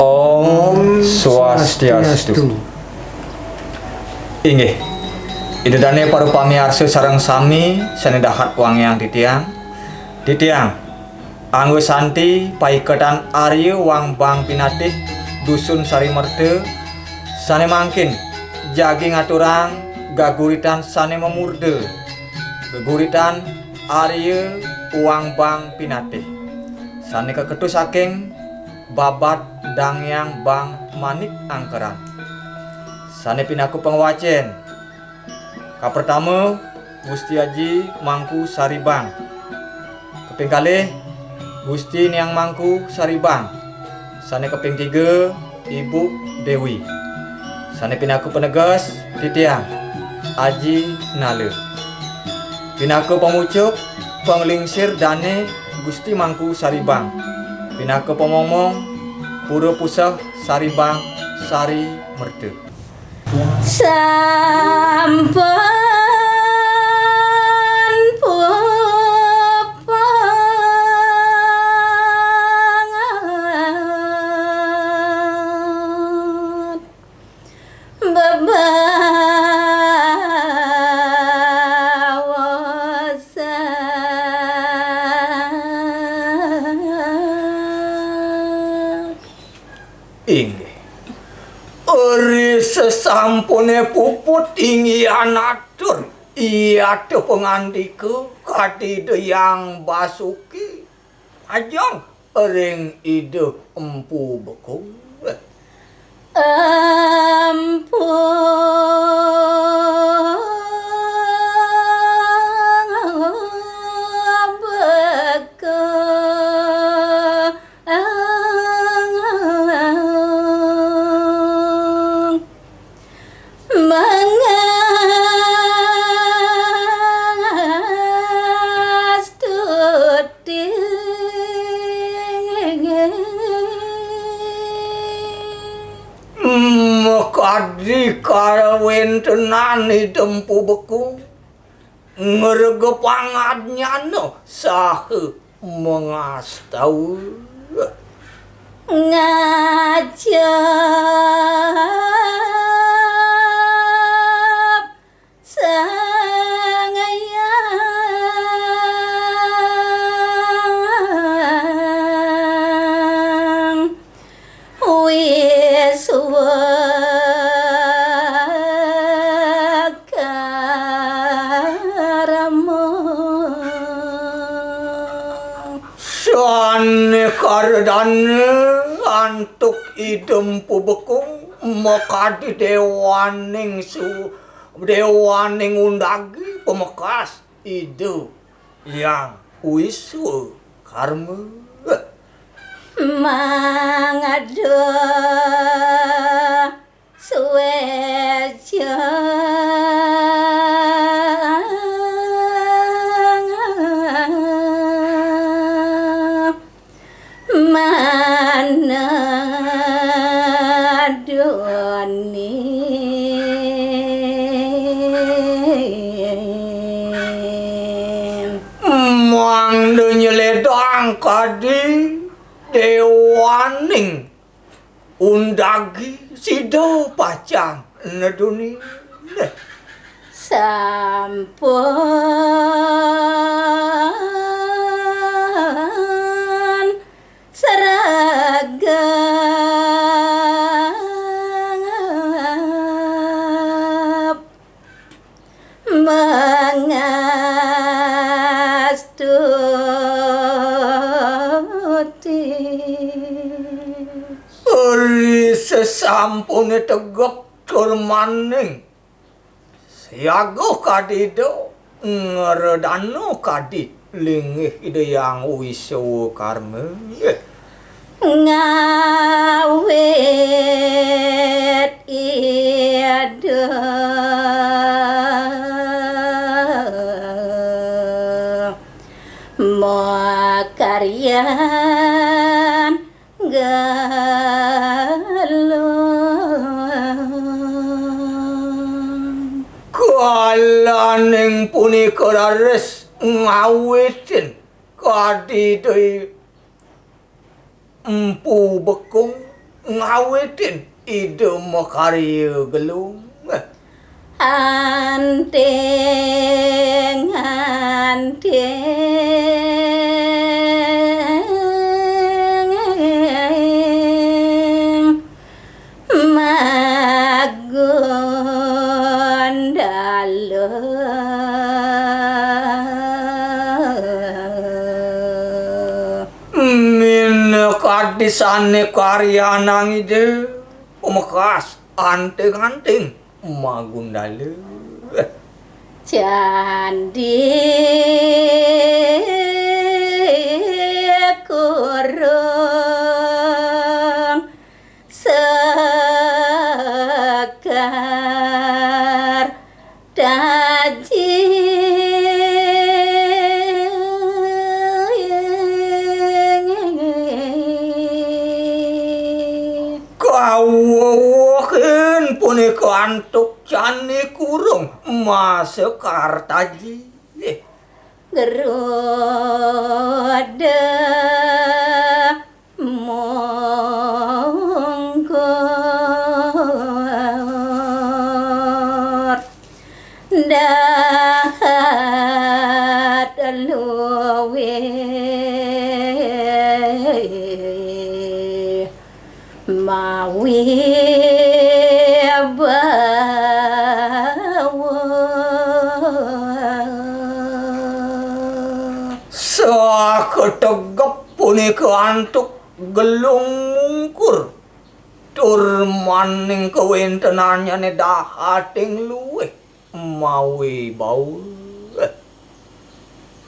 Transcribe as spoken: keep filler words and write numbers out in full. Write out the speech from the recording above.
Om Swastiastu. Inggih. Ida dane para pamiarsa sareng sami sane dahat wangiang titiang. Titiang, Angga Santi Paiketan Arya Wangbang Pinatih Dusun Sarimerta, sane mangkin jagi ngaturang gaguritan sane mamurda, geguritan Arya Wangbang Pinatih, sane kaketu saking babad Dangyang Bang Manik Angkeran, sane pinaka pangwacen. Kapertama, Gusti Aji Mangku Saribang. Kaping kalih, Gusti Niang Mangku Saribang. Sane kaping tiga, Ibu Dewi. Sane pinaka paneges, titiang, Aji Nala. Pinaka pamucuk, panglingsir dane Gusti Mangku Saribang. Pinaka pamongmong, Pura Puseh Saribang Sari Merta. Sampun pupung bebawosan. Inggih. Ri sesampune puput inggihan atur, yata pangandika kadi Ida Hyang Basuki, ajeng ring Ida Empu Bekung. Empu Bekung. Mangastuti. Makadi kawentenan Ida Empu Bekung. Ngrega pangadnyana saha mangastawa. Ngajap Sang Hyang Wiswakarma. Sane karedana antuk Ida Empu Bekung makadi dewaning su-, dewaning undagi pamekas Ida Hyang Wiswakarma. Mangada sueca manadoni. Mangda nyeledang kadi dewaning undagi sida pacang neduni. Sampun sregep mangastuti. Ri sesampune tegep tur maning siaga kadi Ida, ngredana kadi linggih Ida Hyang Wiswakarma. Ngawit Ida makaryan galung. Kalaning punika raris ngawitin kadi Ida Empu Bekung ngawitin Ida makarya gelung. Anting, anting, magundala. Minakadi sané karyanang Ida, pamekas anting-anting magundala. Candi Kurung Sekar Taji. Kawuwuhin punika antuk Candi Kurung Masekar Taji. Geroda mungkur dahat luwih mawi bawa. Saketegep punika antuk gelung mungkur, tur maning kawéntenannyané dahating luwih mawi bawa.